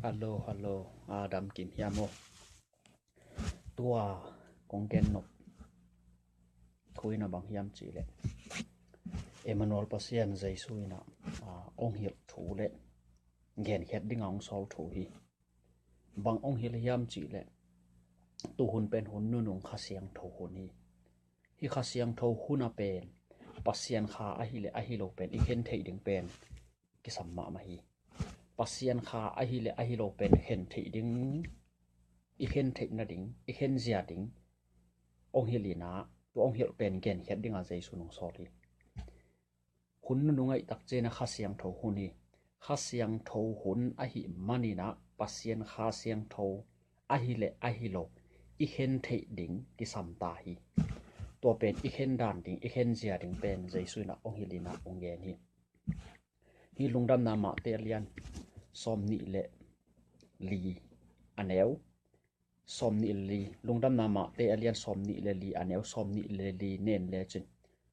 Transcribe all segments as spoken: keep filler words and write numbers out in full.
Hallo, hallo. A dam kim hiam aw? Tua kong gen nop thu in a bang hiam cih leh, Emmanuel Pasian Jesu in a, a, ong hilh thu le genkhiat ding a ong sawl thu hi. Bang ong hilh hiam cih leh, tu hun pen hun nunung Kha Siangtho hun hi. Hih Kha Siangtho hun a pen Pasian Kha ahi le ahi lo pen i khen theih ding pen kisam mahmah hi. Pasian Kha ahi le ahi lo pen khen theih ding, i khen theih nading, i khen zia ding ong hilh in a, tua ong hilh pen genkhiat ding a Jesu in ong sawl hi. Hun nunung ahih tak ciang a Kha Siangtho hun hi. Kha Siangtho hun ahih manin a Pasian Kha Siangtho ahi le ahi lo i khen theih ding kisam ta hi. Tua pen i khen dan ding, i khen zia ding pen Jesu in a ong hilh in a ong gen hi. Hih Lungdamna Mate a lian sawm nih le li, a neu sawm nih le li. Lungdamna Mate a lian sawm nih le li, a neu sawm nih le li nen lecin,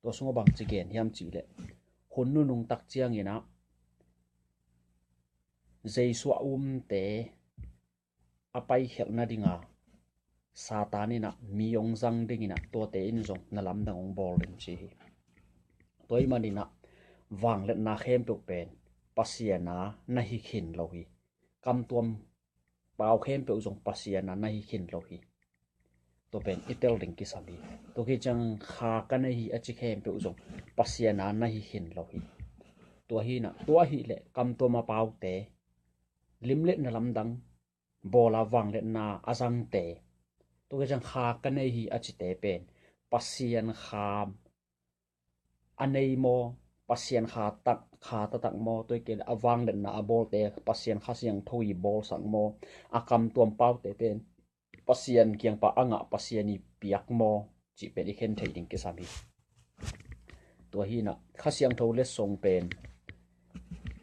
tua sungah bang ci gen hiam cih leh, hun nunung tak ciangin a Jesu a umte a paikhialh nading a Satan in a mi ong zang dingin a tuate in zong na lamdang ong bawl ding ci hi. Tua ahih manin a vangliatna khempeuh pen Pasian a na hi khin lo hi. Kamtuam pau khempeuh zong Pasian a na hi khin lo hi. Tua pen i tel ding kisam hi. Tua khit ciang kha ka nei hi a ci khempeuh zong Pasian a na hi khin lo hi. Tua hi in a, tua ahih leh kamtuam a paute, limlet na lamdang bawl a vangliatna a zangte, tua khit ciang kha ka nei hi a cite pen Pasian Kha a nei maw, Pasian Kha tak, Kha taktak maw, tua hi kei leh a vangliatna a bawlte Pasian Kha Siangtho i bawlsak maw, a kamtuam paute pen Pasian kiang pan a ngah Pasian i piak maw cih pen i khen theih ding kisam hi. Tua hi in a Kha Siangtho letsong pen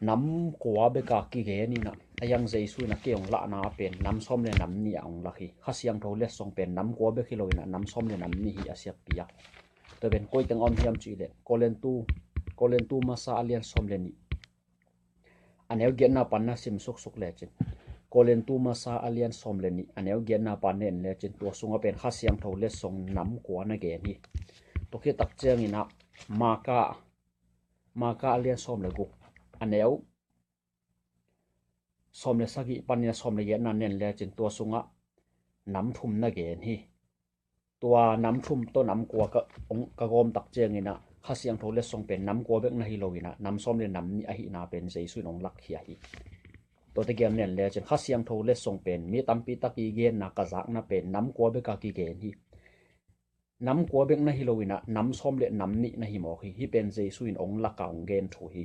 nam kua bek a kigen in a, a yang Jesu in a kei ong lahna pen nam sawm le nam nih a ong lak hi. Kha Siangtho letsong pen nam kua bek hi lo in a, nam sawm le nam nih hi a siapi a. Tua pen koi teng a om hiam cih leh, Korintu, Korintu Masa a lian sawm le nih, a neu giatna pan na sim suksuk lecin, Korintu Masa a lian sawm le nih, a neu giatna pan na en lecin, tua sungah pen Kha Siangtho letsong nam kua na gen hi. Tua khit tak ciangin a Maka, Maka a lian sawm le guk, a neu sawm le sagih panin a sawm le giatna na en lecin, tua sungah nam thum na gen hi. Tua nam thum tawh nam kua ka, ong, ka gawm tak ciangin a, Kha Siangtho letsong pen nam kua bek na hi lo in a, nam sawm le nam nih ahihna pen Jesu in ong lakkhia hi. Tuate kiang na en lecin, Kha Siangtho letsong pen mi tampi tak i genna ka zakna pen nam kua bek a kigen hi. Nam kua bek na hi lo in a, nam sawm le nam nih na hi mawk hi. Hih pen Jesu in ong lak a ong gen thu hi.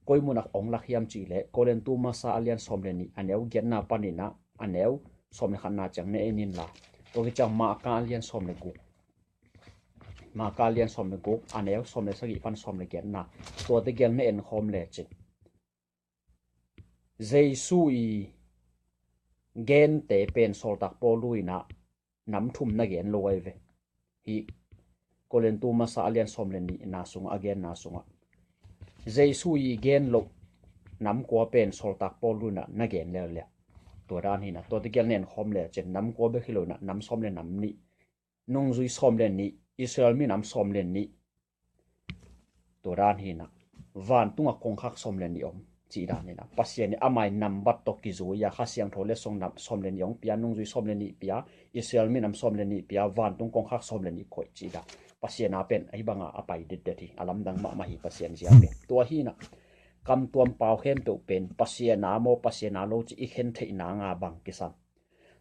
Koi mun ah ong lak hiam cih leh, Korintu Masa a lian sawm le nih, a neu giatna panin a, a neu sawm le khatna ciang na en inla, tua khit ciang Maka a lian sawm le guk, Maka a lian sawm le guk, a neu sawm le sagih pan sawm le giatna, tuate kiang na en khawm lecin, Jesu i gente pen sawltak Paul in a nam thum na gen lo ahi ve. Hih Korintu Masa a lian sawm le nihna sungah, a genna sungah, Jesu i gen loh nam kua pen sawltak Paul in a na gen leuleu. Tua dan hi in a, tuate kiang na en khawm lecin, nam kua bek hi lo in a, nam sawm le nam nih, nungzui sawm le nih, Israel minam sawm le nih, tua dan hi in a, vantungah kongkhak sawm le nih om cih dan hi in a, Pasian in amah i nambat tawh kizui a, Kha Siangtho letsong nam sawm le nih ong pia, nungzui sawm le nih pia, Israel minam sawm le nih pia, vantung kongkhak sawm le nih koih cih dan. Pasian a pen ahi banga a pai detdet hi, a lamdang mahmah hi Pasian zia pen. Tua hi in a, kamtuam pau khempeuh pen Pasian a maw, Pasian a lo cih i khen theihna nga bang kisam.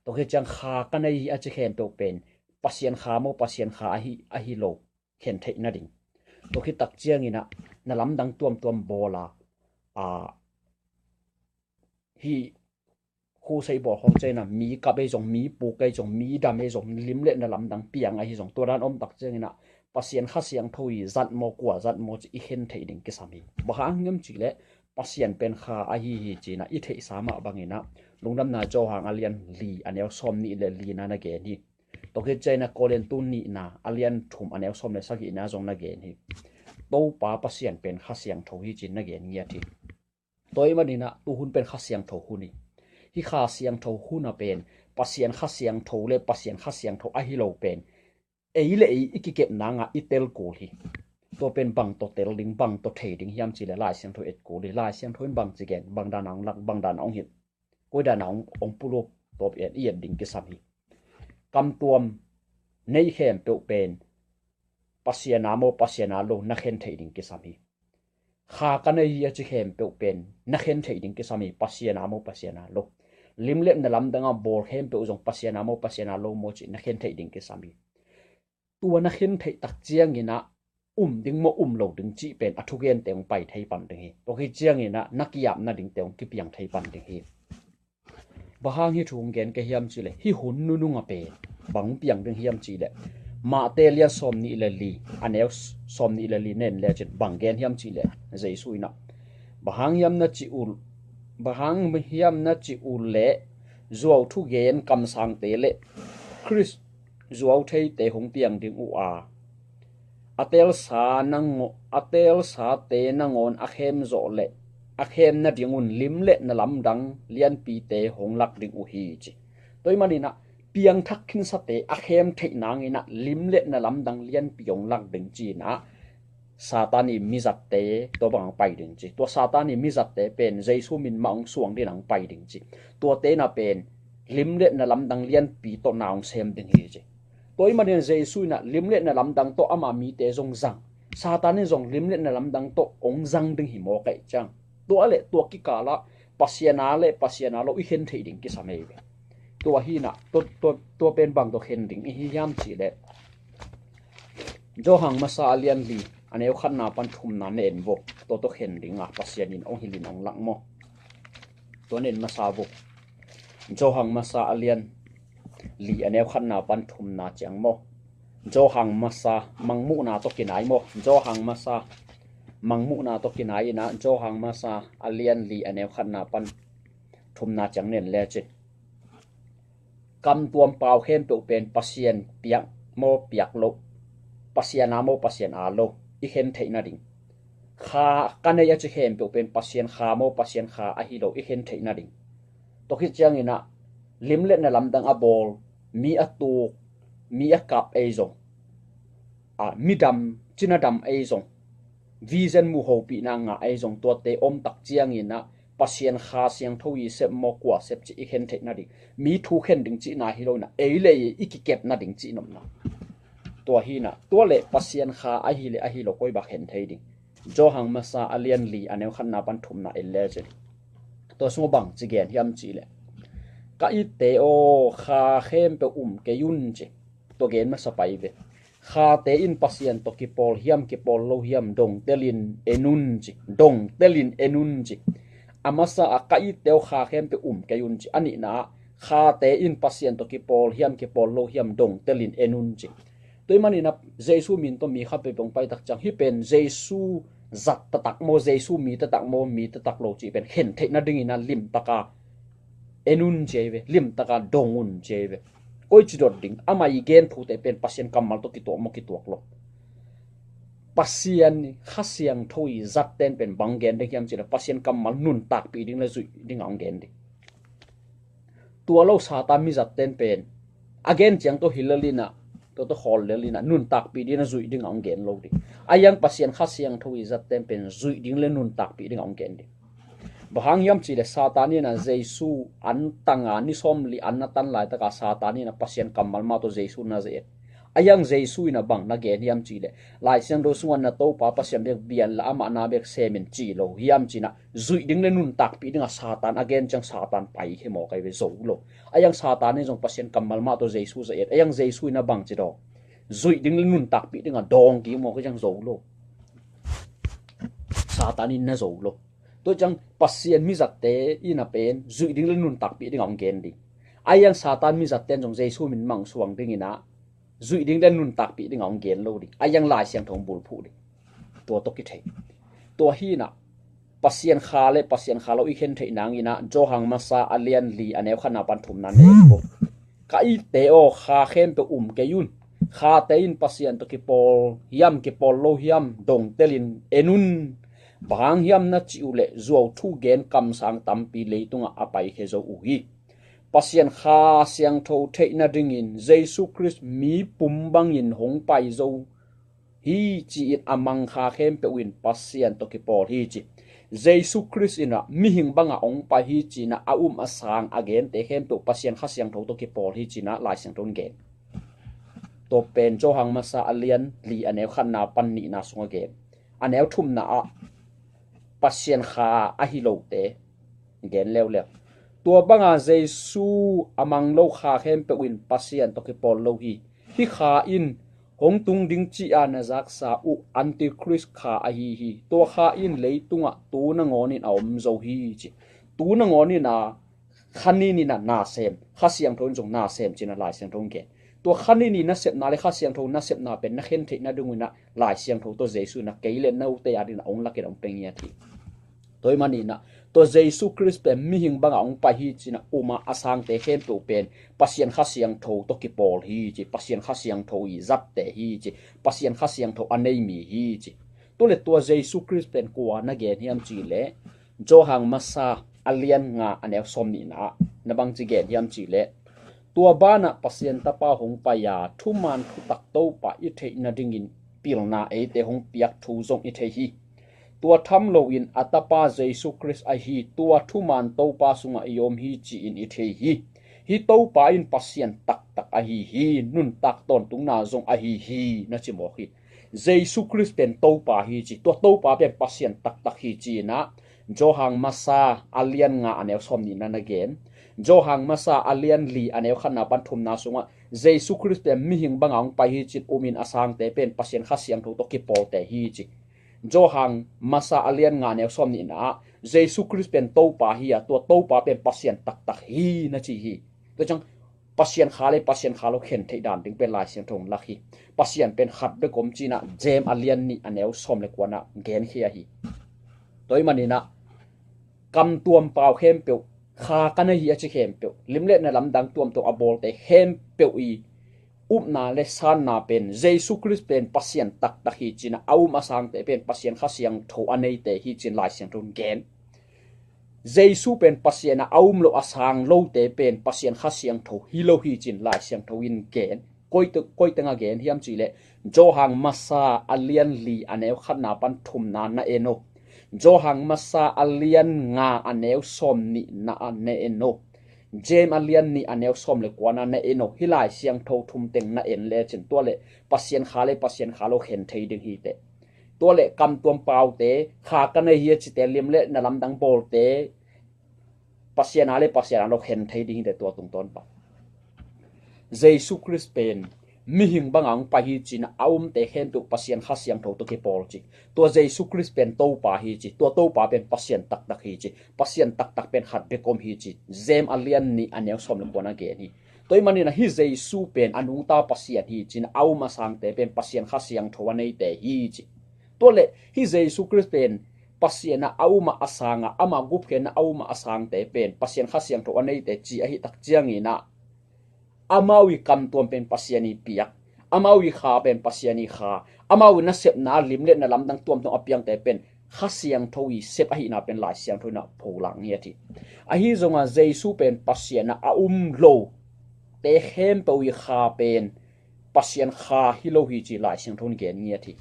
Tua khit ciang kha ka nei hi a ci khempeuh pen Pasian Kha maw, Pasian Kha ahi, ahi lo khen theih nading. Tua khit tak ciangin a, na lamdang tuamtuam bawl a, a, hih khusei bawl khawng ciangin a, mi kap ei zong, mi puk ei zong, mi dam ei zong, lim le na lamdang piang ahi zong, tua dan om tak ciangin a, Pasian Kha Siangtho i zat maw, kua zat maw cih i khen theih ding kisam hi. Bang hang hiam cih leh, Pasian pen Kha ahi hi ci in a i theihsa mah bangin a, Lungdamna Johan a lian li, a neu sawm nih le lina na gen hi. Tua khit ciangin a Korintu nihna a lian thum, a neu sawm le sagihna zong na gen hi. Topa Pasian pen Kha Siangtho hi ci in na gen ngiat hi. Tua ahih manin a, tu hun pen Kha Siangtho hun hi. Hih Kha Siangtho hun a pen Pasian Kha Siangtho le Pasian Kha Siangtho ahi lo pen ei le ei i kikepna ngah i tel kul hi. Tua pen bang tawh tel ding, bang tawh thei ding hiam cih le Lai Siangtho et kul hi. Lai Siangtho in bang ci gen, bang dan a hong lak, bang dan a hong hilh, koi dan a hong, hong puluk, tua pen i et ding kisam hi. Kamtuam nei khempeuh pen Pasian a maw Pasian a lo na khen theih ding kisam hi. Kha ka nei hi a ci khempeuh pen na khen theih ding kisam hi, Pasian a maw Pasian a lo. Lim le na lamdang a bawl khempeuh zong Pasian a maw Pasian a lo maw cih na khen theih ding kisam hi. Tua na khen theih tak ciangin ah um ding maw um lo ding cih pen a thugente hong pai thei pan ding hi. Tua khit ciangin ah na ki-apna dingte hong kipiang thei pan ding hi. Bang hang hih thu hong gen ka hiam cih leh, hih hun nunung a pen bang hong piang ding hiam cih leh, Mate lian sawmnih le li, a neu sawmnih le li na en lecin bang gen hiam cih leh, Jesu in ah, bang hang hiam na cih uh, bang hang hiam na cih uh leh, zuau thugen kamsangte le Khrist zuau theite hong piang ding uh a, a telsa nangaw, a telsate nangawn a khem zawh leh a khem nadingun lim le na lamdang lianpite hong lak ding uh hi, ci. Tua ahih manin ah piangthak khinsate a khem theih nangin ah lim le na lamdang lianpi hong lak ding ci-in ah Satan i mizatte tua bang hong pai ding ci. Tua Satan i mizatte pen Jesu min mah hong suang ding hong pai ding ci. Tuate in ah pen lim le na lamdang lianpi tawh na hong sem ding hi, ci. Tua ahih manin Jesu in ah lim le na lamdang tawh ama mite zong zang, Satan in zong lim le na lamdang tawh hong zang ding hi mawk ahih ciang, tua le tua kikal ah Pasian a le Pasian a lo i khen theih ding kisam hi ve. Tua hi in ah tua, tua, tua pen bang tawh khen ding i hi hiam cih leh, Johan masa a lian li, a neu khatna pan thumna na en vo. Tua tawh khen ding a, Pasian in hong hilh in hong lak maw. Tua na en masa vo. Johan masa a lian li, a neu khatna pan thumna ciang maw. Johan masa, Mangmuhna tawh kinai maw. Johan masa, Mangmuhna tawh kinai in ah, Johan masa a lian li, a neu khatna pan thumna ciang na en lecin, kamtuam pau khempeuh pen Pasian piak maw piak lo, Pasian a maw Pasian a lo i khen theih nading. Kha ka nei a ci khempeuh pen Pasian Kha maw Pasian Kha ahi lo i khen theih nading. Tua khit ciangin ah lim le na lamdang a bawl, mi a tuk, mi a kap ei zong, a, midam, cina dam ei zong, vision mu hopihna ngah ei zong, tuate om tak ciangin ah Pasian Kha Siangtho i sep maw kua sep cih i khen theih nading. Mi thu khen ding cihna hi lo in ah ei le ei i kikep nading cih nopna. Tua hi in ah tua le Pasian Kha ahi le ahi lo koi bang khen thei ding. Johan masa a lian li, a neu khatna pan thumna en lecin, tua sungah bang ci gen hiam cih leh, ka itte aw, kha khempeuh um kei un, ci. Tua gen masa pai ve. Khate in Pasian tawh kipawl hiam kipawl lo hiam dongtelin en un, ci. Dongtelin en un, ci. A masa ah ka itte aw, kha khempeuh um kei un, ci. A nihna ah khate in Pasian tawh kipawl hiam kipawl lo hiam dongtelin en un, ci. Tua ahih manin ah Jesu min tawh mi khat peuhpeuh hong pai tak ciang, hih pen Jesu zat taktak maw, Jesu mi taktak maw, mi taktak lo cih pen khen theih nadingin ah limtak a en un ci ahi ve, limtak a dong un ci ahi ve. Koici dot ding, amah i gen thute pen Pasian kammal tawh kituak maw kituak lo. Pasian Kha Siangtho i zatte'n pen bang gen ding hiam cih leh Pasian kammal nuntakpih ding le zuih ding a hong gen ding. Tua lo Satan mizatte'n pen a gen ciang tawh hilh lel in ah, tua tawh khawl lel in ah, nuntakpih ding a zuih ding a hong gen lo ding. A hiang Pasian Kha Siangtho i zatte'n pen zuih ding le nuntakpih ding a hong gen ding. Bang hang hiam cih leh Satan in ah Jesu an tang a, ni sawmli an na tan laitak a Satan in ah Pasian kammal mah tawh Jesu na zai et. A hiang Jesu in ah bang na gen hiam cih leh, Lai Siangtho sungah na Topa Pasian bek biang la, amah na bek sem in ci lo hiam cih in ah, zuih ding le nuntakpih ding a Satan a gen ciang Satan pai hi mawk ahi ve, zo lo. A hiang Satan in zong Pasian kammal mah tawh Jesu zai et. A hiang Jesu in ah bang ci dawng, zuih ding le nuntakpih ding a dawng kik mawk ahi ciang zo lo. Satan in na zo lo. Tua ciang Pasian mizatte in ah pen zuih ding le nuntakpih ding a hong gen ding. A hiang Satan mizatte'n zong Jesu min mah hong suang ding in ah, zuih ding le nuntakpih ding a hong gen lo ding. A hiang Lai Siangtho hong bulphuh ding. Tua tawh kithei. Tua hi in ah Pasian Kha le Pasian Kha lo i khen theih nangin ah Johan masa a lian li, a neu khatna pan thumna na en vo. Ka itte aw, kha khempeuh um kei un. Khate in Pasian tawh kipawl hiam kipawl lo hiam dongtelin en un. Bang hang hiam na cih uh leh zuau thu gen kamsang tampi leitungah a paikhia zo uh hi. Pasian Kha Siangtho theih nadingin Jesu Khrist mi pum bangin hong pai zo hi ci-in a mang kha khempeuh in Pasian tawh kipawl hi ci. Jesu Khrist in ah mihing bangah hong pai hi ci-in ah a um a sang a gente khempeuh Pasian Kha Siangtho tawh kipawl hi ci-in ah Lai Siangtho in gen. Tua pen Johan Masa a lian li a neu khatna pan nihna sungah gen. A neu thumna ah Pasian Kha ahi lote gen leuleu. Tua banga Jesu a mang lo kha khempeuh in Pasian tawh kipawl lo hi. Hih kha in hong tung ding ci-a na zaksa uh Antichrist kha ahi hi. Tua kha in leitungah tu nangawnin a om zo hi ci. Tu nangawnin a kha ninin a na sem, Kha Siangtho in zong na sem ci-in a Lai Siangtho in gen. Tua kha ninin nasepna le Kha Siangtho nasepna pen na khen theih nadingin ah Lai Siangtho tawh Jesu in ah kei le note a dingin a hong lakin a hong pe ngiat hi. Tua ahih manin ah tua Jesu Khrist pen mihing bangah hong pai hi ci-in ah um a a sangte khempeuh pen Pasian Kha Siangtho tawh kipawl hi ci, Pasian Kha Siangtho i zatte hi ci, Pasian Kha Siangtho a nei mi hi ci. Tua le tua Jesu Khrist pen kua na gen hiam cih leh Johan Masa a lian nga a neu sawm nihna ah na bangci gen hiam cih leh, tua banah Pasian Tapa hong pai a thuman thutak Topa i theih nadingin pilna eite hong piak thu zong i thei hi. Tua tham loin a Tapa Jesu Khrist ahi tua thuman Topa sungah i om hi ci-in i thei hi. Hih Topa in Pasian taktak ahi hi, nuntak tawntungna zong ahi hi na ci mawk hi. Jesu Khrist pen Topa hi ci, tua Topa pen Pasian taktak hi ci-in ah Johan Masa a lian nga a neu sawm nihna na gen. Johan Masa a lian li a neu khatna pan thumna sungah Jesu Khrist pen mihing bangah hong pai hi ci-in umin a sangte pen Pasian Kha Siangtho tawh kipawlte hi ci. Johan Masa a lian nga a neu sawm nihna ah Jesu Khrist pen Topa hi a, tua Topa pen Pasian taktak hi na ci hi. Tua ciang Pasian Kha le Pasian Kha lo khen theih dan ding pen Lai Siangtho in lak hi. Pasian pen khat bek om ci-in ah James a lian nih a neu sawm le kuana genkhia hi. Tua ahih manin ah kamtuam pau khempeuh, kha ka nei hi a ci khempeuh, lim le na lamdang tuamtuam a bawlte khempeuh i upna le sanna pen Jesu Khrist pen Pasian taktak hi ci-in ah a um a sangte pen Pasian Kha Siangtho a neite hi ci-in Lai Siangtho in gen. Jesu pen Pasian ah a um lo a sang lote pen Pasian Kha Siangtho hi lo hi ci-in Lai Siangtho in gen. Koi te, koi tengah gen hiam cih leh Johan Masa a lian li a neu khatna pan thumna na en aw. Johan Masa a lian nga a neu sawm nihna ah na en aw. James a lian nih a neu sawm le kuana na en aw. Hih Lai Siangtho thum teng na en lecin tua le Pasian Kha le Pasian Kha lo khen thei ding hi teh. Tua le kamtuam paute kha ka nei hi a cite lim le na lamdang bawlte Pasian a le Pasian a lo khen thei ding hi teh tua tungtawn pan. Jesu Khrist pen mihing bangah hong pai hi ci-in a umte khempeuh Pasian Kha Siangtho tawh kipawl ci. Tua Jesu Khrist pen Topa hi ci, tua Topa pen Pasian taktak hi ci, Pasian taktak pen khat bek om hi ci. James a lian nih a neu sawm le kuana gen hi. Tua ahih manin ah hih Jesu pen a nungta Pasian hi ci-in a um a sangte pen Pasian Kha Siangtho a neite hi ci. Tua le hih Jesu Khrist pen Pasian ah a um a a sang a, ama gupkhiatna a um a a sangte pen Pasian Kha Siangtho a neite ci ahih tak ciangin ah amau i kamtuam pen Pasian i piak, amau i kha pen Pasian i kha, amau i nasepna lim le na lamdang tuamtuam a piangte pen Kha Siangtho i sep ahihna pen Lai Siangtho in ah pholak ngiat hi. Ahi zongah Jesu pen Pasian ah a um lote khempeuh i kha pen Pasian Kha hi lo hi ci Lai Siangtho in gen ngiat hi.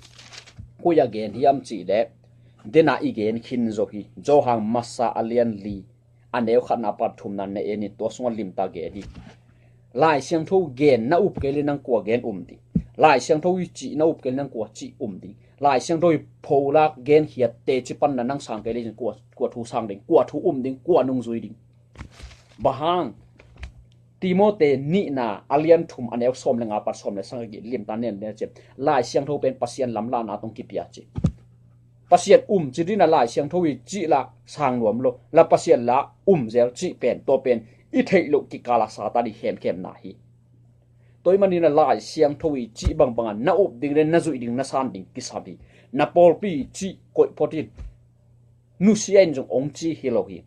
Koi ah gen hiam cih leh den ah i gen khin zo hi. Johan Masa a lian li a neu khatna pan thumna na en in tua sungah limtak gen hi. Lai Siangtho gen na up kei le nang kua gen um ding? Lai Siangtho i cih na up kei le nang kua cih um ding? Lai Siangtho i pholak genkhiat teci panna nang sang kei le kua, kua thu sang ding, kua thu um ding, kua nungzui ding? Bang hang? Timote nihna a lian thum a neu sawm le nga pan sawm le sagih limtak na en lecin Lai Siangtho pen Pasian lamlahna tawh kipia ci. Pasian um ci ding a Lai Siangtho i cih lah sang nuam lo, la Pasian lah um zel cih pen tua pen i theih loh kikal ah Satan i khemkhemna hi. Tua ahih manin ah Lai Siangtho i cih bangbang ah na up ding le na zuih ding na san ding kisam hi. Na pawlpi i cih koih phot in, nusia in zong hong ci hi lo hi.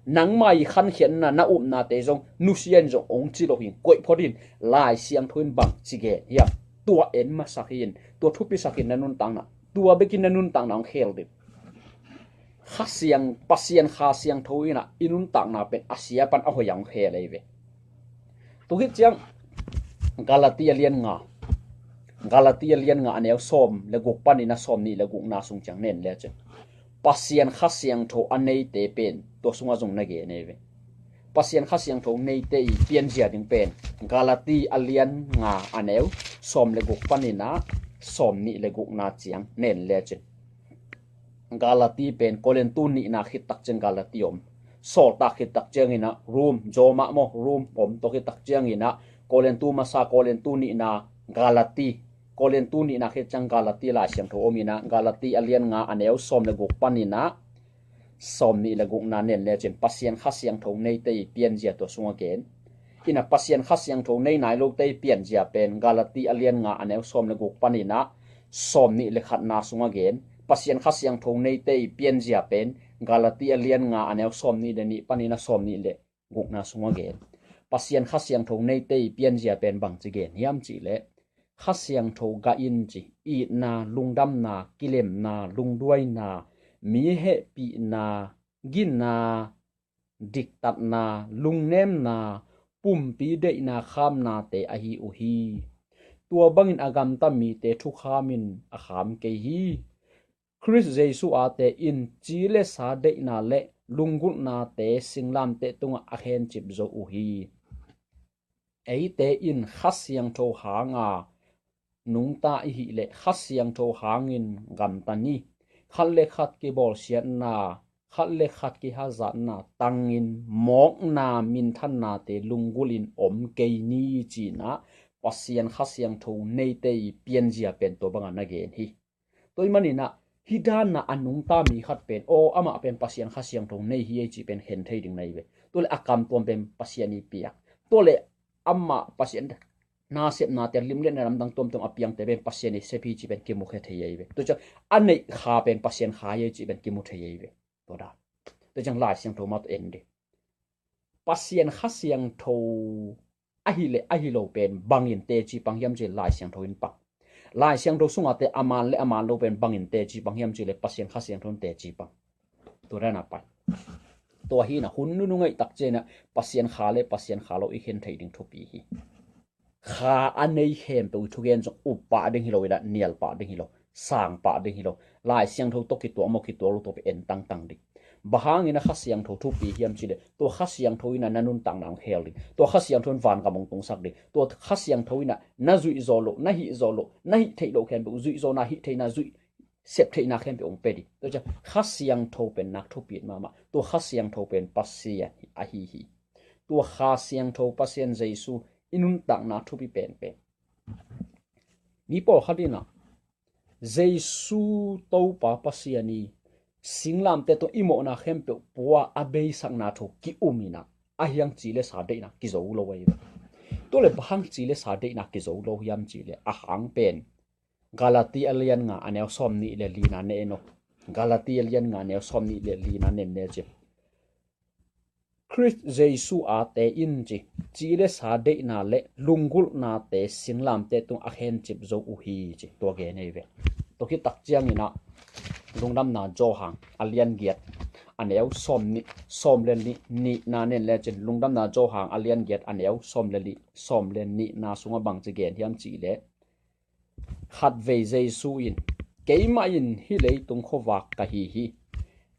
Nangmah i khankhiatna na upnate zong nusia in zong hong ci lo hi. Koih phot in, Lai Siangtho in bang ci gen hiam? Tua en masak hi in, tua thupisak in na nuntakna, tua bekin na nuntakna hong khel ding. Kha Siang, Pasian Kha Siangtho in ah i nuntakna pen a sia pan a hoih a hong khel ahi ve. Tua khit ciang Galati a lian nga, Galati a lian nga a neu sawm le guk panin a sawm nih le gukna sung ciang nen le cin, Pasian Kha Siangtho a neite pen tua sungah zong na gen ahi ve. Pasian Kha Siangtho neite i pianzia ding pen Galati a lian nga a neu sawm le guk panin a sawm nih le gukna ciang nen le cin, Galati pen Korintu nihna khit tak ciang Galati om. Sawltak khit tak ciangin ah Rom, Roma maw, Rom om. Tua khit tak ciangin ah Korintu masa, Korintu nihna, Galati, Korintu nihna khit ciang Galati Lai Siangtho om in ah, Galati a lian nga a neu sawm le guk panin ah sawm nih le gukna nen le cin, Pasian Kha Siangtho neite i pianzia tua sungah gen. In ah Pasian Kha Siangtho nei nai lote i pianzia pen Galati a lian nga a neu sawm le guk panin ah sawm nih le khatna sungah gen. Pasian Kha Siangtho neite i pianzia pen Galati a lian nga a neu sawm nih le nih panin a sawm nih le gukna sungah gen. Pasian Kha Siangtho neite i pianzia pen bangci gen hiam cihleh, Kha Siangtho gah in ci, itna, lungdamna, kilemna, lungduaina, mi hehpihna, ginna, diktatna, lungnemna, pumpi deihna khamnate ahi uh hi. Tua bangin a gamta mite thukham in a kham kei hi. Khrist Jesu ate in ci le sa deihna le lunggulhnate singlamteh tungah a khencip zo uh hi. Eite in Kha Siangtho hanga nungta i hih leh Kha Siangtho hangin gamta ni. Khat le khat kibawlsiatna, khat le khat kihazatna tangin mawkna minthannate lunggulhin om kei ni, ci-in ah Pasian Kha Siangtho neite i pianzia pen tua bangah na gen hi. Tua ahih manin ah hih dan ah a nungta mi khat pen, aw, amah pen Pasian Kha Siangtho nei hi ei cih pen khen thei ding na hi ve. Tua leh a kamtuam pen Pasian i piak, tua leh amah Pasian nasepnate, limletna lamdang tuamtuam a piangte pen Pasian i sep hi cih pen kimu khe thei ei ve. Tua ciang a neih kha pen Pasian kha hi ei cih pen kimu thei ei ve. Tua dan. Tua ciang Lai Siangtho mah tawh en dih. Pasian Kha Siangtho ahi le ahi lo pen bangin teci pang hiam cih leh Lai Siangtho in pang. Lai Siangtho sungah te a man le a man lo pen bangin teci pang hiam cih leh Pasian Kha Siangtho in teci pang. Tua dan a pai. Tua hi in ah hun nunung ngaih tak ciangin ah Pasian kha le Pasian kha lo i khen theih ding thupi hi. Kha a nei khempeuh i thugen zong up pah ding hi lo in ah, nial pah ding hi lo, sang pah ding hi lo. Lai Siangtho tawh kituak maw, kituak lo, tua pen en tangtang ding. Bang hangin a Kha Siangtho thupi hiam cih leh, tua Kha Siangtho in ah na nuntakna hong khel ding. Tua Kha Siangtho in vangam hong tungsak ding. Tua Kha Siangtho in ah na zuih zawh loh, na hih zawh loh, na hih theih loh khempeuh zuih zawhna, hih theihna, zuih sep theihna khempeuh hong pia ding. Tua ciang Kha Siangtho pen nak thupi mahmah. Tua Kha Siangtho pen Pasian ahi hi. Tua Kha Siangtho, Pasian Jesu i nuntakna thupi penpen. Mi pawlkhat in ah Jesu Topa Pasian i singlamteh tungah i mawhna khempeuh pua a beisakna thu ki-um in ah, a hiang ci le sa deihna kizo lo ahi ve. Tua leh bang hang ci le sa deihna kizo lo hiam cih leh, a hang pen Galati a lian nga a neu sawm nih le lina na en aw. Galati a lian nga a neu sawm nih le lina na en le cin, Khrist Jesu ate in ci, ci le sa deihna le lunggulhnate singlamteh tungah a khencip zo uh hi, ci. Tua gen ahi ve. Tua khit tak ciangin ah Lungdamna Johan a lian giat a neu sawm nih, sawm le nih, nihna na en le cin, Lungdamna Johan a lian giat a neu sawm le nih, sawm le nihna sungah bangci gen hiam cih leh, khatvei Jesu in, "Keimah in hih leitung khuavak ka hi hi.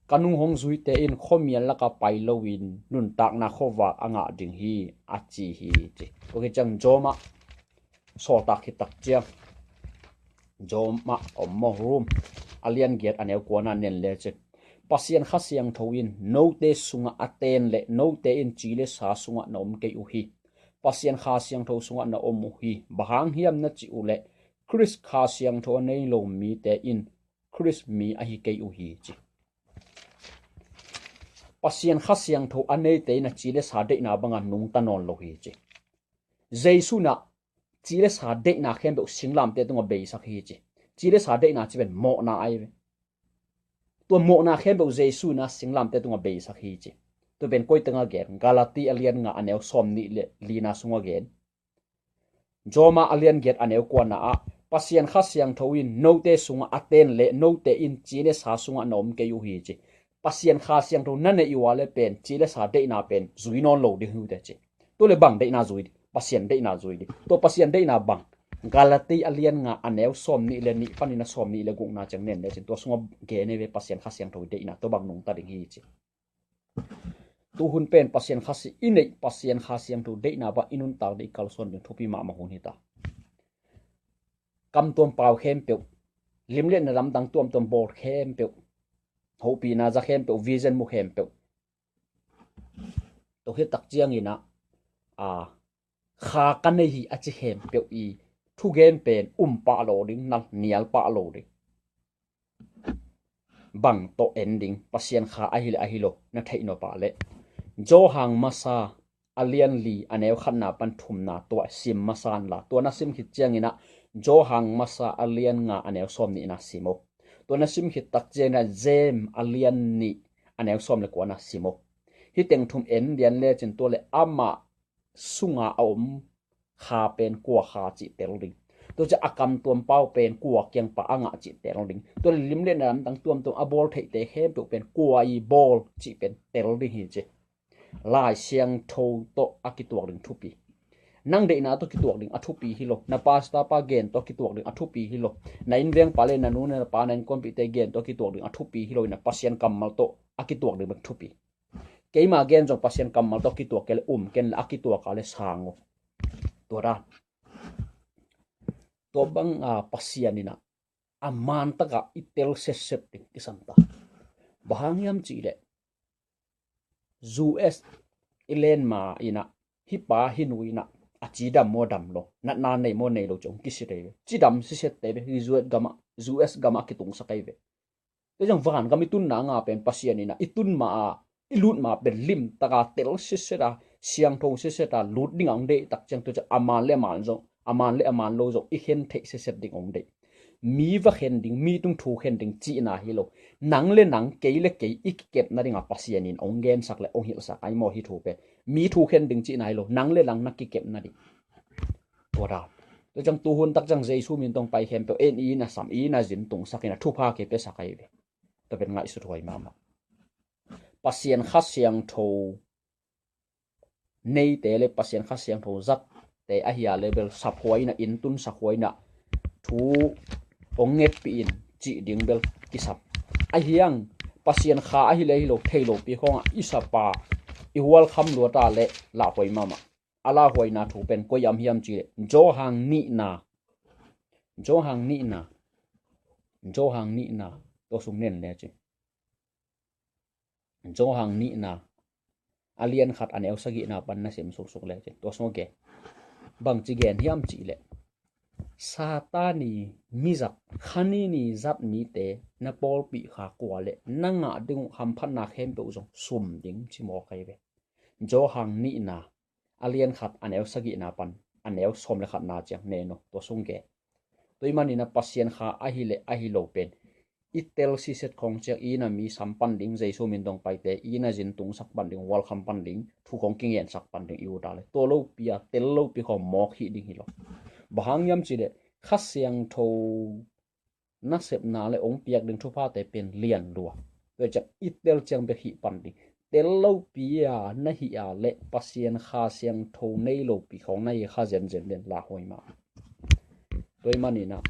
Ka nung hong zuite in khuamial lakah pai loin nuntakna khuavak a ngah ding hi," a ci hi, ci. Tua khit ciang Rom ah, sawltak khit tak ciang Rom ah om maw, Rom a lian giat a neu kuana na en le cin, Pasian Kha Siangtho in note sungah a ten leh note in ci le sa sungah na om kei uh hi. Pasian Kha Siangtho sungah na om uh hi. Bang hang hiam na cih uh leh, Khrist Kha Siangtho a nei lo mite in Khrist mi ahi kei uh hi, ci. Pasian Kha Siangtho a neite in a ci le sa deihna bangah nungta nawn lo hi, ci. Jesu in a ci le sa deihna khempeuh singlamteh tungah beisak hi, ci. Ci le sa deihna ci pen mawhna ahi ve. Tua mawhna khempeuh Jesu in a singlamteh tungah beisak hi, ci. Tua pen koi tengah gen? Galati a lian nga a neu sawm nih le lina sungah gen. Rom ah a lian giat a neu kuana ah, Pasian Kha Siangtho in note sungah a ten leh note in ci le sa sungah na om kei uh hi, ci. Pasian Kha Siangtho na neih uh a le pen ci le sa deihna pen zui nawn lo ding hi uh teh ci. Tua le bang deihna zui ding? Pasian deihna zui ding. Tua Pasian deihna bang? Galati a lian nga a neu sawm nih le nih panin a sawm nih le gukna ciang nen le cin tua sungah gen hi ve Pasian Kha Siangtho deihna tua bang nungta ding hi ci. Tuhun pen Pasian Kha Si i neih Pasian Kha Siangtho deihna bang i nuntak ding i kalsuan ding thupi mahmah hun hi ta. Kam tuam pau khempeuh, limletna lamdang tuamtuam bawl khempeuh, hopihna za khempeuh, vision mu khempeuh. Tua khit tak ciangin ah, a, kha ka nei hi a ci khempeuh i thugen pen um pah lo ding, nal nial pah lo ding. Bang tawh en ding, Pasian Kha ahi le ahi lo na theih nop a le Johan masa a lian li a neu khatna pan thumna tua sim masa inla, tua na sim khit ciangin ah Johan masa a lian nga a neu sawm nihna sim o. Tua na sim khit tak ciangin ah James a lian nih a neu sawm le kuana sim o. Hih teng thum en lian le cin tua le amah sunga a om kha pen kua kha cih tel ding. Tua ciang a kam tuam pau pen kua kiang pan a ngah cih tel ding. Tua le limletna lamdang tuamtuam a bawl theihte khempeuh pen kua i bawl cih pen tel ding hi ci. Lai Siangtho tawh a kituak ding thupi. Nang deihna tawh kituak ding a thupi hi lo. Na pastor pa gen tawh kituak ding a thupi hi lo. Na innveng pa le na nu na pa na innkuanpihte gen tawh kituak ding a thupi hi lo. Na Pasian kammal tawh a kituak ding bek thupi. Keima gen zong Pasian kammal tawh kituak kei le um ken le a kituak a le sang o. Tua dan. Tua bang a Pasian in ah a man takah i tel setset ding kisam ta. Bang hang hiam cih leh U S i len ma in ah hih pa hih nu in ah a cidam maw dam lo, natna nei maw nei lo ci hong kisit ei ve. Cidam sisette ve, hih U S gamah, U S gamah a kitungsak ei ve. Tua ciang vangam i tunna nga pen Pasian in ah i tun ma a, i lut ma pen limtaka tel siseta, siangtho siseta lut ding a hong deih tak ciang tua ciang a man le a man zong, a man le a man lo zong i khen theih siset ding hong deih. Mi va khen ding, mi tung thu khen ding cihna hi lo. Nang le nang, kei le kei i kikepna dingah Pasian in hong gensak le hong hilhsak ai maw hih thu pen. Mi thu khen ding cihna hi lo, nang le nang na kikepna ding. Tua dan. Tua ciang tuhun tak ciang Jesu min tawh hong pai khempeuh en i na sam, i na zin tungsak in a thupha kei piasak ai ve. Tua pen ngaihsut huai mahmah. Pasian Kha Siangtho neite le Pasian Kha Siangtho zatte ahi a le bel sap huai in ah, inn tunsak huai in ah, thu hong ngetpih in cih ding bel kisam. Ahi hang Pasian Kha ahi le ahi lo thei lopi khawngah i sapa i hualkham luata le lah huai mahmah. A lah huaina thu pen koi am hiam cih leh Johan nihna. Johan nihna. Johan nihna. Tua sung nen le ci. Johan nihna a lian khat a neu sagihna pan na sim suksuk le cin tua sung a gen. Bangci gen hiam cih leh Satan i mizat, kha ni ni zat mite na pawlpih kha kua le na ngah ding uh hamphatna khempeuh zong sum ding ci mawk ai ve. Johan nihna a lian khat a neu sagihna pan a neu sawm le khatna ciang nen uh tua sung gen. Tua ahih manin a Pasian Kha ahi le ahi lo pen i tel siset khawng ciang i na mi sam pan ding, Jesu min tawh hong paite i na zin tungsak pan ding, hualkham pan ding, thu khawng kingensak pan ding i ut a le tua lopi a tel lopi khawng mawk hih ding hi lo. Bang hang hiam cih leh Kha Siangtho nasepna le hong piak ding thuphate pen lian lua. Tua ciang i tel ciang bek hih pan ding. Tel lopi a na hih a le Pasian Kha Siangtho nei lopi khawng na hi kha zenzen den lah huai mah. Tua ahih manin a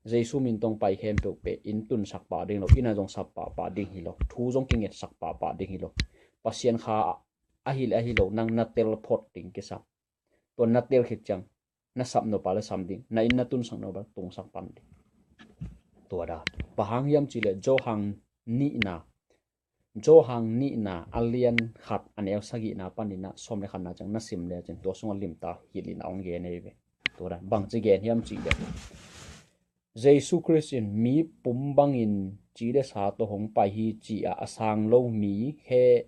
Jesu min tawh hong pai khempeuh pen inn tunsak pah ding lo, inn a zong sap pahpah ding hi lo, thu zong kingetsak pahpah ding hi lo. Pasian Kha ahi le ahi lo nang na tel phot ding kisam. Tua na tel khit ciang na sap nop a le sam ding, na inn na tunsak nop a le tungsak pan ding. Tua dan. Bang hang hiam cih leh Johan nihna, Johan nihna a lian khat a neu sagihna panin a sawm le khatna ciang na sim le cin tua sungah limtak hilh in a hong gen ei ve. Tua dan. Bangci gen hiam cih leh Jesu Khrist in mi pum bangin ci le sa tawh hong pai hi ci a, a sang lo mi khe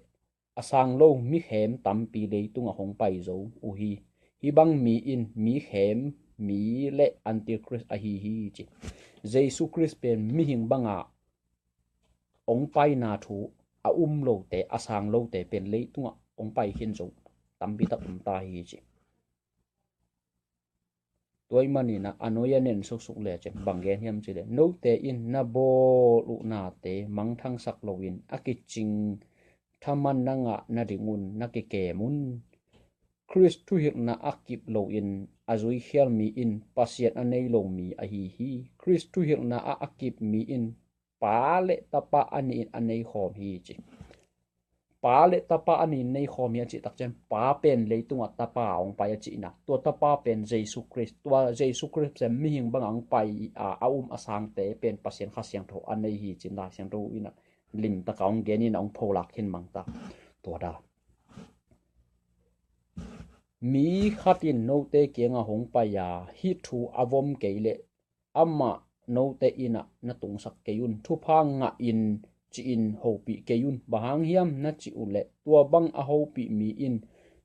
a sang lo mi khem tampi leitungah hong pai zo uh hi. Hih bang mi in mi khem mi le Antichrist ahi hi ci. Jesu Khrist pen mihing bangah hong paina thu a um lote, a sang lote pen leitungah hong pai khin zo tampi tak um ta hi ci. Tua ahih manin ah a nuai a nen suksuk lecin bang gen hiam cih leh, note in na bawl uh nate mangthangsak loin a kicing thaman na ngah nadingun na kikem un. Khrist thuhilhna a kip loin a zuikhial mi in Pasian a nei lo mi ahi hi. Khrist thuhilhna ah a kip mi in Pa le Tapa a nih in a nei khawm hi ci. Pa le Tapa a nih in nei khawm hi a cih takciang, Pa pen leitungah Tapa a hong pai a cihna, tua Tapa pen Jesu Khrist, tua Jesu Khrist pen mihing bangah hong pai a, a um a sangte pen Pasian Kha Siangtho a nei hi ci-in Lai Siangtho in ah limtak a hong gen in ah hong pholak khin mang ta. Tua dan mi khat in note kiangah hong pai a, hih thu a vom kei leh amah note in ah na tungsak kei un, thupha ngah in ci-in hopih kei un. Bang hang hiam na cih uh leh, tua bang a hopih mi in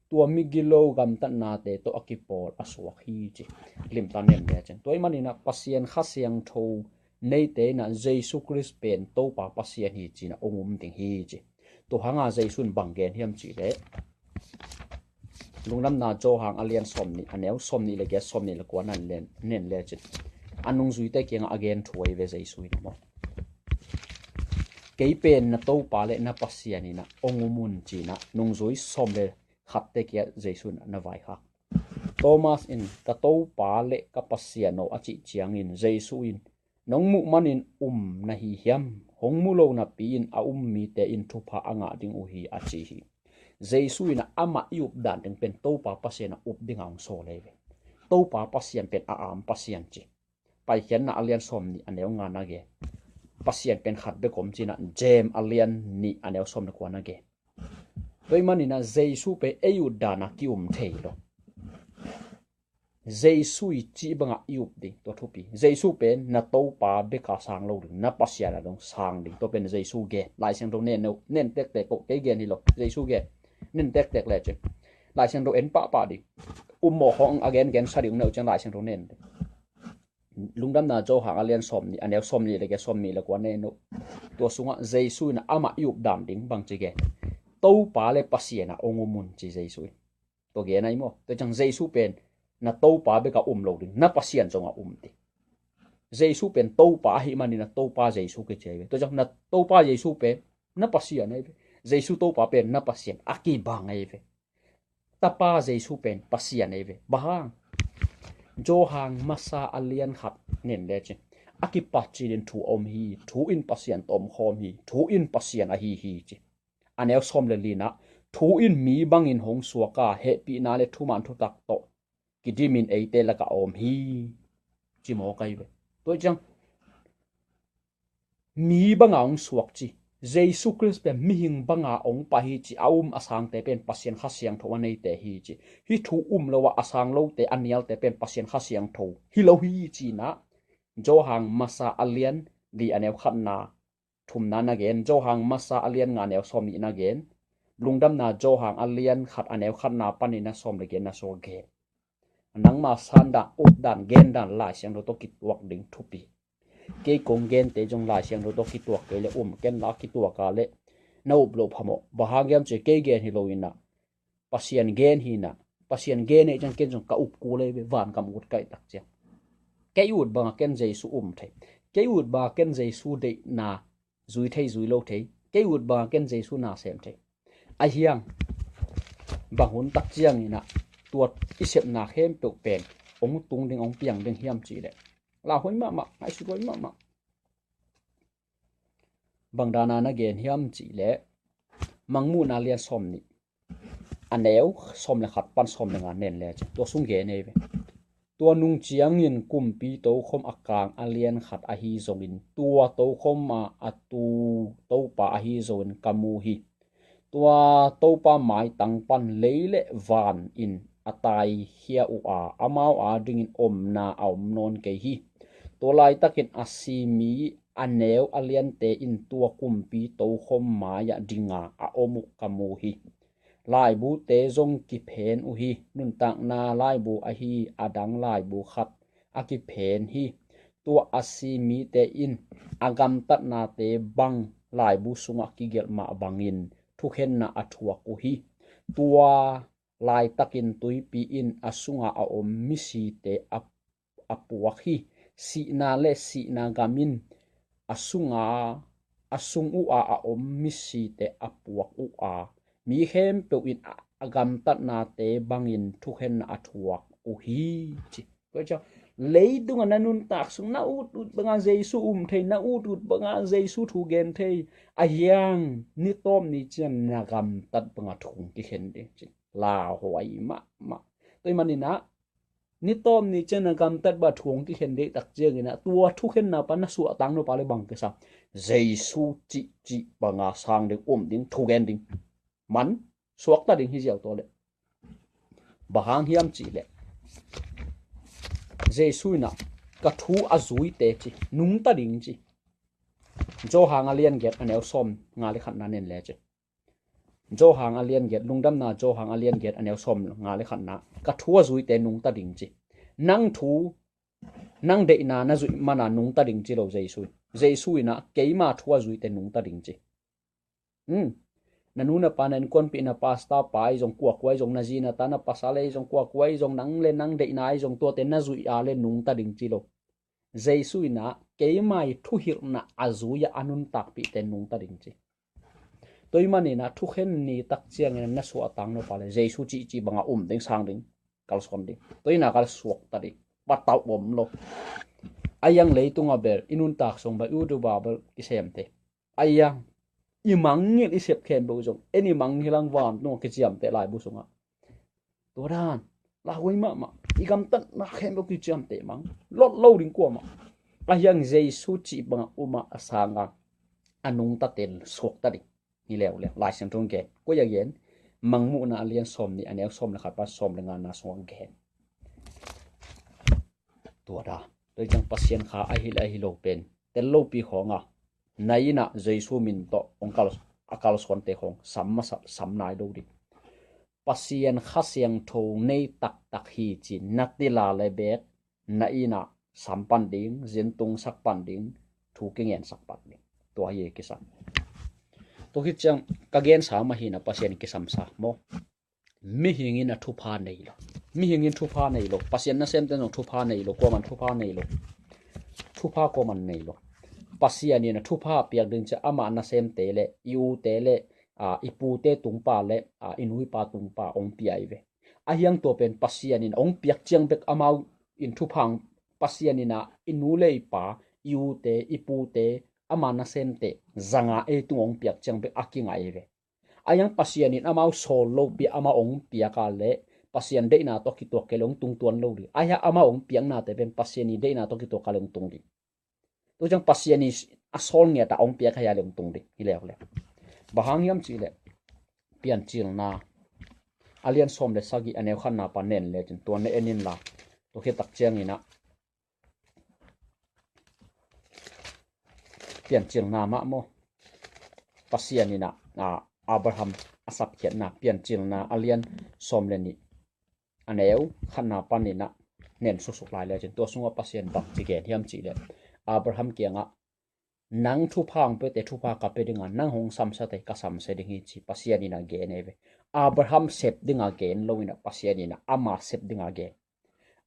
tua migilo gamtatnate tawh a kipawl a suak hi ci. Limtak nen lecin, tua ahih manin ah Pasian Kha Siangtho neite in ah Jesu Khrist pen Topa Pasian hi ci-in ah hong um ding hi ci. Tua hang a Jesu in bang gen hiam cih leh, Lungdamna Johan a lian sawmnih, a neu sawmnih le giat, sawmnih le kua na len, nen lecin, a nungzuite kiangah a gen thu ahi ve Jesu in ah maw. Kei pen na Topa le na Pasian in ah hong um un ci-in ah nungzui sawm le khatte kiangah Jesu in ah na vaikhak. Thomas in, ka Topa le ka Pasian aw, a cih ciangin Jesu in, nong muh manin um na hi hiam? Hong mu lo napi-in a um mite in thupha a ngah ding uh hi, a ci hi. Jesu in ah amah i up dan ding pen Topa Pasian a up dingah hong sawl ahi ve. Topa Pasian pen a am Pasian ci. Paikhiatna a lian sawmnih a neu nga na gen, Pasian pen khat bek om ci-in ah James a lian nih a neu sawm le kua na gen. Tua ahih manin ah Jesu pen ei ut dan a ki-um thei lo. Jesu i cih bangah i up ding, tua thupi. Jesu pen na Topa bek a sang lo ding, na Pasian a dong sang ding. Tua pen Jesu gen. Lai Siangtho nen, nen tektek ko, kei gen hi lo. Jesu gen. Nen tektek lecin Lai Siangtho en pahpah ding. Um mawh khawng a gengen sa ding uh neu ciang Lai Siangtho nen ding. Lungdamna Johan a lian sawmnih, a neu sawmnih le giat, sawmnih le kua nen uh. Tua sungah Jesu in ah amah i up dan ding bang ci gen? Topa le Pasian a hong um un ci Jesu in. Tua gen ahi maw. Tua ciang Jesu pen na Topa bek a um lo ding, na Pasian zong a um ding. Jesu pen Topa ahih manin ah Topa Jesu kici ahi ve. Tua ciang na Topa Jesu pen na Pasian ahi ve. Jesu Topa pen na Pasian a kibang ahi ve. Tapa Jesu pen Pasian ahi ve. Bang hang? Johan masa a lian khat nen lecin, a kipat cil in thu a om hi, thu in Pasian tawh om khawm hi, thu in Pasian ahi hi ci. A neu sawm le li-na, thu in mi bangin hong suak a, hehpihna le thuman thutak tawh kidimin eite lakah a om hi, ci mawk ahi ve. Tua ciang mi banga hong suak ci, Jesu Khrist pen mihing banga hong pai hi ci, a um a sangte pen Pasian Kha Siangtho a neite hi ci. Hih thu um lo a, a sang lote, a nialte pen Pasian Kha Siangtho hi lo hi ci-in ah Johan masa a lian li, a neu khatna, thumna na gen, Johan masa a lian nga, a neu sawmnih na gen, Lungdamna Johan a lian khat, a neu khatna panin a sawm le giatna sung a gen. Nangma san dan, up dan, gen dan Lai Siangtho tawh kituak ding thupi. Kei kong gente zong Lai Siangtho tawh kituak kei leh um ken la, kituak a leh na up loh phamawh. Bang hang hiam cih leh kei gen hi lo in ah, Pasian gen hi in ah, Pasian gen hi ciang ken zong ka up kul ahi ve, van gam ut ka hih tak ciang. Kei ut banga ken Jesu um thei. Kei ut banga ken Jesu deihna zui thei, zui lo thei. Kei ut banga ken Jesu na sem thei. Ahi hang, bang hun tak ciangin ah tua i sepna khempeuh pen hong tung ding, hong piang ding hiam cih leh, lauhuai mahmah, ngaihsut huai mahmah. Bang dana na gen hiam cih leh, Mangmuhna lian sawmnih, a neu sawm le khat pan sawm le nga nen lecin, tua sung gen ei ve. Tua nung ciangin kumpi tokhom a kang a lian khat ahi zongin, tua tokhom a a tu Topa ahi zongin ka mu hi. Tua Topa maitang pan lei le van in a taikhia uh a, amau adingin omna a om nawn kei hi. Tua laitakin a si mi a neu a liante in tua kumpi tokhom mai-ah dinga a om uh ka mu hi. Laibute zong kiphen uh hi. Nuntakna laibu ahi a dang laibu khat a kiphen hi. Tua a si mite in a gamtatnate bang laibu sungah kigelh mah bangin thukhenna a thuak uh hi. Tua laitakin tuipi in a sunga a om misite a a puak hi. Sihna le sihna gam in a sunga a sung uh a a om misite a puak uh a, mi khempeuh in a, a gamtatnate bangin thukhenna a thuak uh hi, ci. Tua ciang, leidungah na nuntak sung na ut ut banga Jesu um thei, na ut ut banga Jesu thu gen thei, a hiang ni tawm ni ciang na gamtat banga thu kikhen ding, ci. Lauhuai mahmah. Tua hi maninah ni tawm ni ciang na gamtat banga thu kikhen ding tak cianginah tua thukhenna pan na suahtang nop a le bang kisam? Jesu cihcih banga sang ding, um ding, thu gen ding. Man suakta ding hi ziau tua le. Bang hang hiam cih leh Jesu inah ka thu a zuite ci, nungta ding ci. Johan a lian giat a neu sawm nga le khatna nen le ci. Johan a lian giat, Lungdamna Johan a lian giat a neu sawm nga le khatna, ka thu a zuite nungta ding ci. Nang thu, nang deihna na zuih mana nungta ding ci lo Jesu. Jesu inah keima thu a zuite nungta ding ci. Hmm. Na nu na pa, na innkuanpih, na pastor pa ahi zong, kuakua ahi zong, na zi na ta na pasal ahi zong, kuakua ahi zong, nang le nang deihna ahi zong, tuate na zuih a le nungta ding ci lo. Jesu inah keima i thuhilhna a zui-ah a nuntakpihte nungta ding ci. Tua hi maninah thukhen ni tak ciangin na suahtang nop a le Jesu cihcih banga um ding, sang ding, kalsuan ding. Tua inah kalsuakta ding. Patauh om lo. A hiang leitungah bel i nuntak sung bel, YouTube ah bel kisemte. A hiang i mangngilh i sep khempeuh zong, en i mangngilh ang vantung a kiciamteh laibu sungah. Tua dan lauhuai mahmah. I gamtatna khempeuh kiciamteh mang, lot lo ding kuamah. A hiang Jesu cih banga um a, a sanga a nungtate suakta ding. Hi leuleu. Lai Siangtho in gen. Koi a gen? Mangmuhna a lian sawm nih a neu sawm le khat pan sawm le ngana sungah gen. Tua da. Tua ciang Pasian kha ahi le ahi lo pen tel lopi khawnga na innah Jesu min tawh hong kal, a kalsuante khawng sam masa, sam nai lo ding. Pasian Kha Siangtho nei taktak hi ci na tila le bek na innah sam pan ding, zin tungsak pan ding, thu kingensak pan ding. Tua hi kisam. Tua khit ciang ka gensa mah hinah Pasian kisamsa maw? Mihing in a thupha nei lo. Mihing in thupha nei lo. Pasian nasemte zong thupha nei lo. Kuaman thupha nei lo. Thupha kuaman nei lo. Pasian in a thupha piak ding ciang amah nasemte le i ute le, a, i pute tungpa le, a, i nuipa tungpa hong pia hi ve. A hiang tua pen Pasian in hong piak ciang bek amau in thupha hong, Pasian in a i nu le i pa, i ute, i pute, ama nasemte zanga ei tung hong piak ciang bek a kingai hi ve. A hiang Pasian in amau sawl lopi amah hong piak a le Pasian deihna tawh kituak kei le hong tungtuan lo ding. A hiang amah hong piaknate pen Pasian i deihna tawh kituak a le hong tung ding. Tua ciang Pasian i a sawl ngiat a hong piak a hia le hong tung ding. Hi leuleu. Bang hang hiam cih leh Piancilna a lian sawm le sagih a neu khatna pan nen lecin tua na en inla, tua khit tak cianginah Piancilna mah maw? Pasian inah, a, Abraham a sapkhiatna, Piancilna a lian sawm le nih a neu khatna paninah nen suksuk lai lecin tua sungah Pasian bangci gen hiam cih leh Abraham kiangah, nang thupha hong pete thupha ka pe dinga, nang hong samsate ka samsia ding hi ci Pasian inah gen ei ve. Abraham sep dinga gen lo inah Pasian inah ama sep dinga gen.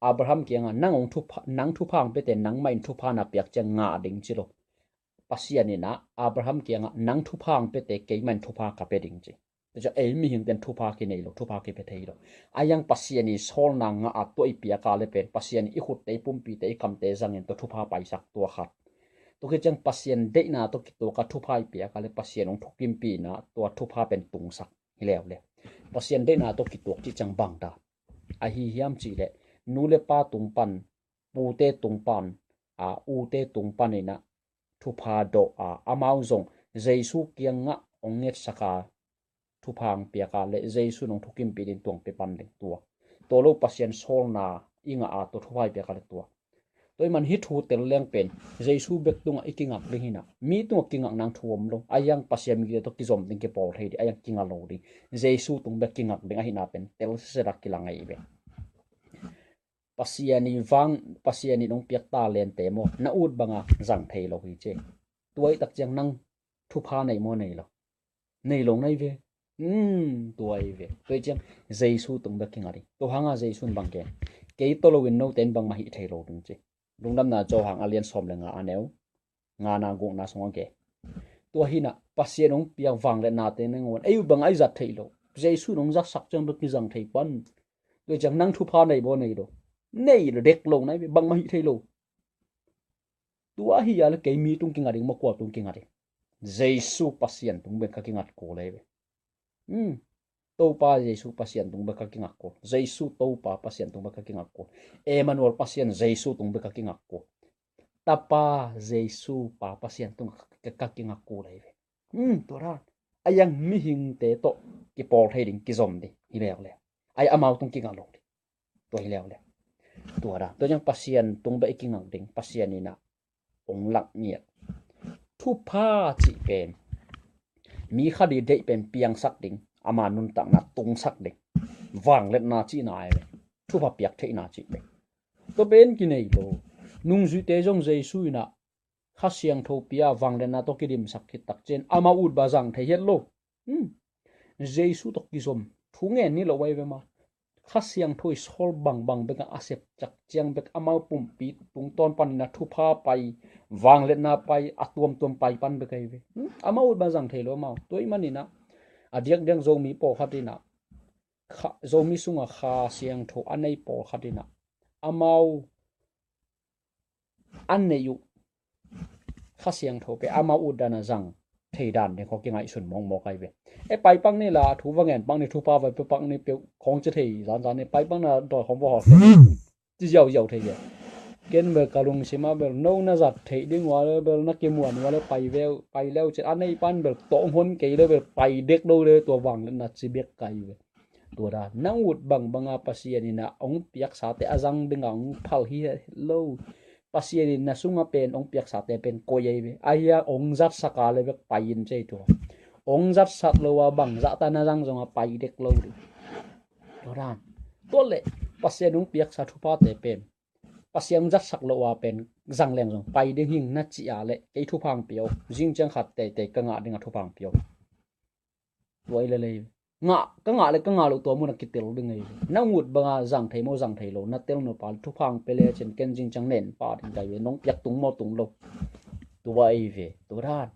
Abraham kiangah nang hong thupha, nang thupha hong pete nangmah in thupha na piak ciang ngah ding ci lo. Pasian inah Abraham kiangah nang thupha hong pete keimah in thupha ka pe ding ci. Tua ciang ei mihingten thupha kinei lo, thupha kipe thei lo. A hiang Pasian i sawlna ngah a tua i piak a le pen Pasian i khutte i pumpite i kamte zangin tua thupha paisak tua khat. Tua khit ciang Pasian deihna tawh kituak a thupha i piak a le Pasian hong thukimpih inah tua thupha pen tungsak. Hi leuleu. Pasian deihna tawh kituak cih ciang bang ta ahi hiam cih leh nu le pa tung pan, pute tung pan, a, ute tung paninah thupha dawh a, amau zong Jesu kiangah hong ngetsak a, thupha hong piak a le Jesu in hong thukimpih ding tuang pe pan ding tua. Tua lo Pasian sawlna i ngah a tua thupha i piak a le tua. Tua hi man hih thu tel leng pen Jesu bek tungah i kingak ding hinah, mi tungah kingak nang thu om lo. A hiang Pasian mite tawh kizom ding, kipawl thei ding, a hiang kinga lo ding. Jesu tung bek kingak ding ahina pen tel sese dak kilang ahi ve. Pasian i vang, Pasian in hong piak talente maw, na ut banga zang thei lo hi ci. Tua i tak ciang nang thupha nei maw, nei lo? Nei lo na hi ve. Hmm, tua hi ve. Tua hi ciang Jesu tung bek kinga ding. Tua hanga Jesu in bang gen? kei tawh loin note in bangmah hih thei lo ding ci. Lungdamna Johan a lian sawm le nga a neu ngana gukna sungah gen. Tua hinah Pasian hong piak vangliatnate nangawn ei uh bang a i zat theih lo. Jesu in hong zatsak ciang bek kizang thei pan. Tua ciang nang thupha nei baw nei lo. Nei lo dek lo nai bangmah hih thei lo. Tua hi a le kei mi tung kinga ding maw kua tung kinga ding. Jesu Pasian tung bek ka kingat ko le ve. Hmm. Topa Jesu Pasian tung bek ka kingak ko. Jesu Topa Pasian tung bek ka kingak ko. Emmanuel Pasian Jesu tung bek ka kingak ko. Tapa Jesu Pa Pasian tung ka, ka kingak ko lai ve. Hmm, tua dan. A yang mihingte tawh kipawl thei ding kizom ding. Hi leuleu. Ai amau tung kingak lo ding. Tua hi leuleu. Tua dan. Tua yang Pasian tung bek i kingak ding. Pasian inah hong lak ngiat. Thupha cih pen mi khat i deih pen piangsak ding, ama nuntakna tungsak ding. Vangliatna cihna ai ve. Thupha piak theihna cih pen. Tua pen kinei lo. Nungzuite zong Jesu inah Kha Siangtho pia vangliatna tawh kidimsak khit takcian amau ut bang zang thei hiat lo. Hmm. Jesu tawh kizom thu ngen ni lo ai ve ma. Kha Siangtho i sawl bangbang bek a sep cak ciang bek amau pumpi tungtawn panin a thupha pai, vangliatna pai, a tuamtuam pai pan bek ai ve. Hmm? Amau ut bang zang thei lo amau. Tua ih maninah a diakdiak Zomi pawlkhat inah Kha, Zomi sungah Kha Siangtho a nei pawlkhat inah amau a neih uh Kha Siangtho pen amau ut dan a zang thei dan ding khaw kingaihsun mawkmawk ai ve. E pai pak ni la thu va ngen pak ni thupha va pe pak ni peuh khawng ci thei zanzan ni pai pak na dawi khawng va hawk ci ziauziau thei ve. Ken bel ka lungsim ah bel no na zat theih ding ua le bel na kimuan ua le pai veu pai leu cin a nei pan bel tawh hon kei le bel pai dek lo le tua vangliatna ci bek kai ve. Tua dan nang ut bangbanga Pasian inah hong piaksate a zang dinga hong phal hi lo. Pasian in na sunga pen hong piaksate pen koi ai ve. Aia hong zatsaka le bek pai in cei tua. Hong zatsat lo a bang zahta na zang zonga pai dek lo ding. Tua dan. Tua le Pasian hong piaksa thuphate pen Pasian hong zatsak lo a pen zang leng zong pai ding hing na cih a le kei thuphang piau. Zing ciang khat teitei ka ngah dinga thuphang piau. Tua i le lei ngah ka ngah le ka ngah loh tua mun a kitel ding ei. Na ngut banga zang thei maw zang thei lo na tel no pa le thuphang pe le cin ken zing ciang nen pa ding kai ve nong piak tung maw tung lo. Tua ei ve tua dan.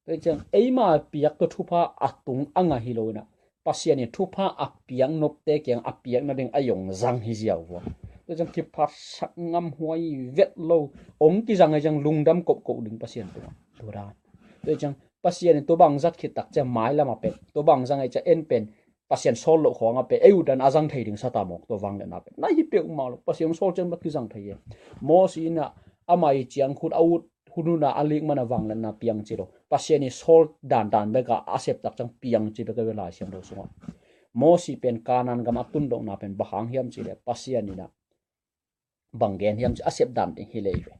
Tua ciang eima piak tua thupha a tung a ngah hi lo inah Pasian in thupha a piak nopte kiang a piak nading a yong zang hi ziau vua. Tua ciang kiphatsak ngam huai vet lo ong kizang ei ciang lungdam kopkop ding Pasian tua. Tua dan. Tua ciang Pasian in tua bang zat khit tak ciang mailam a pen tua bang zang ei ciang en pen Pasian sawl loh khawng a pen ei uh dan a zang thei ding sa ta mawk tua vangliatna pen na hi peuhmah lo Pasian sawl ciang bek kizang thei e. Mosi inah ama i ciang khut a ut hun hunah a lik mana vangliatna piang ci lo Pasian i sawl dandan beka a sep tak ciang piang ci beka ve Lai Siangtho sungah. Mosi pen Kanan gam a tun dohna pen bang hang hiam ci le Pasian inah bang gen hiam ci a sep dan ding hi lei ve.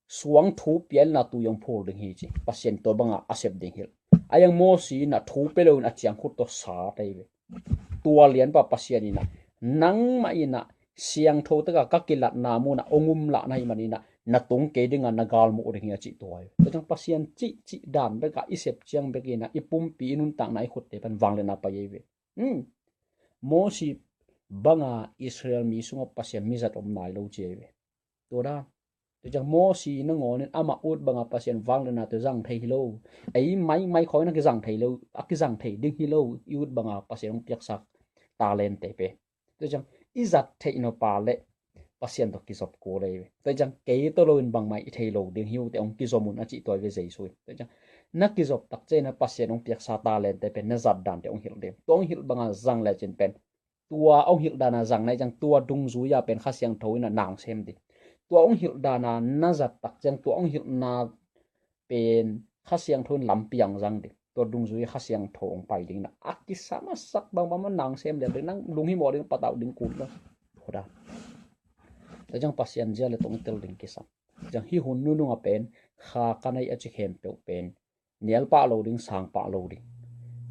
Suang thu pialna tu yong phul ding hi ci Pasian tua banga a sep ding hilh. A yang Mosi inah thu pe lo in a ciang khut tawh sa tei ve. Tua lianpa Pasian inah nangmah inah siangtho taka ka kilatna munah ong um lahna hi man inah na tung kei dinga na galmuh ding hi a cih tua hi. Tua ciang Pasian cih cih dan beka i sep ciang bek inah i pumpi i nuntakna i khutte pan vangliatna pai ei ve. Hmm. Mosi banga Israel mi sungah Pasian mizat om nai lo ci ei ve. Tua dan. Tua ciang Mosi nangawnin amah ut banga Pasian vangliatna tua zang thei hi lo. Ei maimai khawng a kizang thei lo a kizang thei ding hi lo i ut banga Pasian hong piaksak talente pe. Tua ciang i zat theih no pa le Pasian tawh kizop kul ei ve. Tua ciang kei tawh loin bangmah i thei lo ding hi uh te hong kizom un a cih tua ve Jesu in. Tua ciang na kizop tak ciang na Pasian hong piaksa talente pen na zat dante hong hilh ding. Tua hong hilh banga zang le cin pen tua hong hilh dana zang na i ciang tua dungzui a pen Kha Siangtho inah nang sem ding. Tua hong hilh dana na zat tak ciang tua hong hilhna pen Kha Siangtho in lampi ang zang ding. Tua dungzui Kha Siangtho hong pai ding na a kisam a sak bangbang ma nang sem lian ding nang lunghimawh ding patauh ding kul lo. Tua dan. Tua ciang Pasian zia le tong i tel ding kisam. Ciang hih hun nunung a pen kha ka nei a ci khempeuh pen nial pah lo ding sang pah lo ding.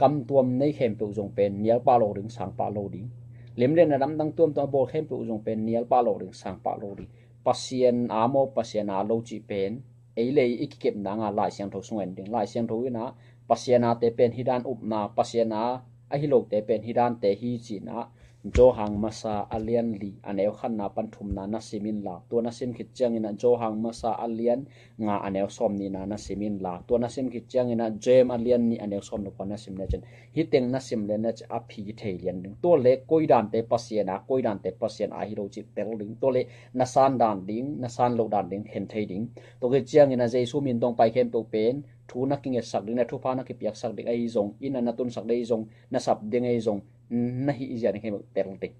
Kamtuam nei khempeuh zong pen nial pah lo ding sang pah lo ding. Limlen a damdang tuamtuam a bawl khempeuh zong pen nial pah lo ding sang pah lo ding. Pasian a maw Pasian a lo cih pen ei le ei i kikepna nga Lai Siangtho sung en ding. Lai Siangtho inah Pasian ate pen hi dan upna Pasian a ahi lote pen hi dante hi cinah Johan masa a lian li a neu khatna pan thumna na sim inla, tua na sim khit ciangin ah Johan masa a lian nga a neu sawm nihna na sim inla, tua na sim khit ciangin ah James a lian nih a neu sawm le kua na sim lecin, hih teng na sim le na ci a phi thei lian ding. Tua le koi dante Pasian a, koi dante Pasian a hi lo cih tel ding. Tua le na san dan ding, na san lo dan ding khen thei ding. Tua khit ciangin ah Jesu min tawh pai khempeuh pen thu na kingetsak ding, na thupha na kipiaksak ding ahi zong, inn ah na tunsak ding ahi zong, na sap ding ahi zong, na hih zia ding khempeuh tel ding.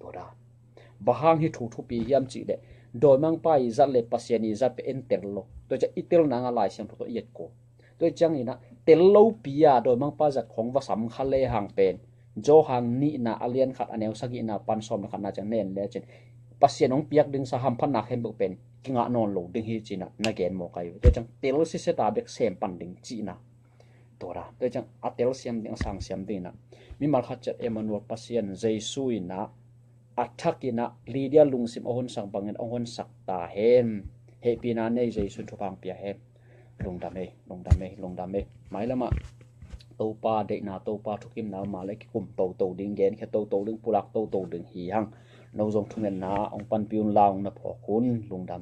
Tua dan. Bang hang hih thu thupi hiam cih leh, dawimangpa i zat le Pasian i zat pen en tel lo. Tua ciang i tel nang a Lai Siangtho tawh i et kul. Tua ciangin ah tel lopi a dawimangpa zat khong va sam kha le hang pen, Johan nihna a lian khat a neu sagihna pan sawm le khatna ciang na en lecin, Pasian hong piak ding sa hamphatna khempeuh pen kingah nawn lo ding hi ci-in ah na gen mawk ahi ve. Tua ciang tel siseta bek sem pan ding cihna. Tua dan. Tua ciang a telsiam ding, a sangsiam ding in ah, mimal khat ciat Emmanuel, Pasian Jesu in ah a thakin ah Lydia lungsim a honsak bangin a honsak ta hen. Hehpihna nei, Jesu in thupha hong pia hen. Lungdam ei, lungdam ei, lungdam ei. Mailam ah Topa deihna, Topa thukimna om leh kikum toto ding, genkhia toto ding, pulak toto ding hi hang. No zong thungetna ah hong panpih un la, hong na phawk un. Lungdam.